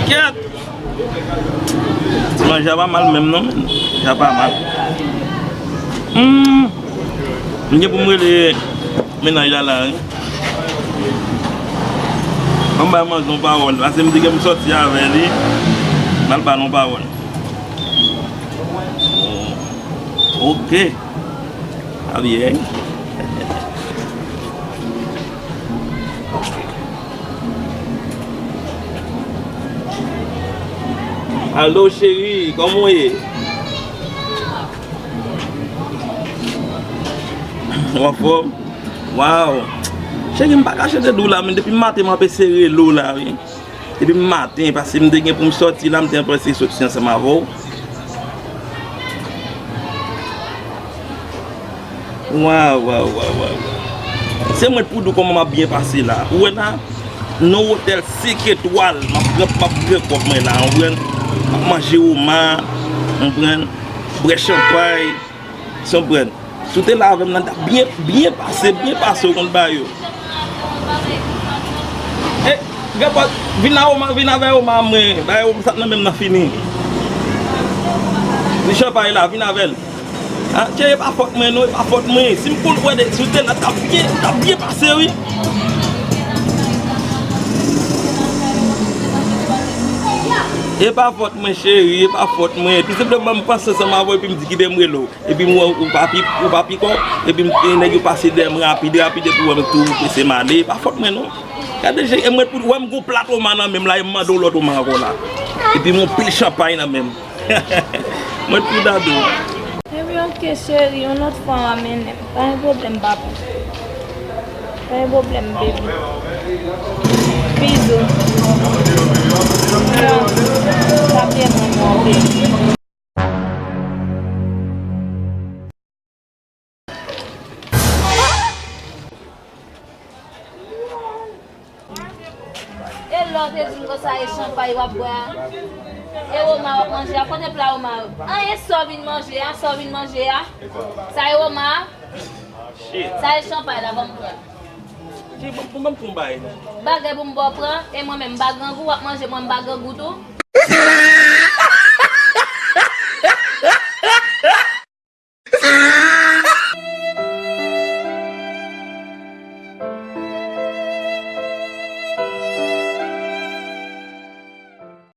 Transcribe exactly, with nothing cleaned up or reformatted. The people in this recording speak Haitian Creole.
Kèt! Ti manje a pa mal menm non, men. Sa pa mal. Hmm. M gen pou m rele mennaj la la, wi. Ban m bay manzè yon pawòl, paske m di ke m sòti avè li, m al ba l yon pawòl. Oh, ok. Sa byen. Alo, cheri, kòman w ye? Ou anfòm? Waw! Cheri, m pa kache de di w la, men depi maten m ap eseye rele w la, wi. Depi maten, paske m te gen pou m sòti la, m te anprese sòti ansanm avè w. Waw, waw, waw, waw, waw. Se mwen pou di w kòman m ap byen pase la. Ou wè la, nan wotèl senk etwal, m ap pran, m ap pran kòb mwen la, w konprann? M ap manje oma, w konprann? Bwè chanpay, w konprann? Si w te la avè m nan, t ap byen, byen pase, byen pase, w konn bagay yo. E, gen pòt, vin la oma, vin avè oma mwen, bagay sa k nan men m nan fini. Li chanpay la, vin avè l. Ah, cheri, e pa fòt mwen non, e pa fòt mwen. Si m konn wè de, si w te la, t ap byen, t ap byen pase, wi. E pa fòt mwen, cheri, e pa fòt mwen. Tou senpleman, m panse ansanm avè w, epi m di, kite m rele w. Epi m wè ou pa pi, ou pa pi kò, epi m, e, nèg yo pase dèyè m rapid, rapid, epi w wè m tou prese m ale. E pa fòt mwen non. Gade, cheri, e mwen pou, wè m gon plat oma nan men m la, e m mande w lòt oma ankò la. Epi m gon pil chanpay nan men m. Mwen tou dado. Epi ok cheri, yon lòt fwa w a mennen m. Pa gen pwoblèm, papi. Pa gen pwoblèm, baby. Bizou. Sa byen mwen, mwen, baby. E lè w te di m konsa e chanpay w ap bwè a? E oma w ap manje a? Kote pla oma yo? Anyen sa w vin manje a? Sa w vin manje a? Sa e oma a? Sa e chanpay la, ban m pran. Ki ban m pran bagay la? Bagay pou m ba w pran, e mwen menm m pa grangou, w ap manje mwen m pa grangou tou?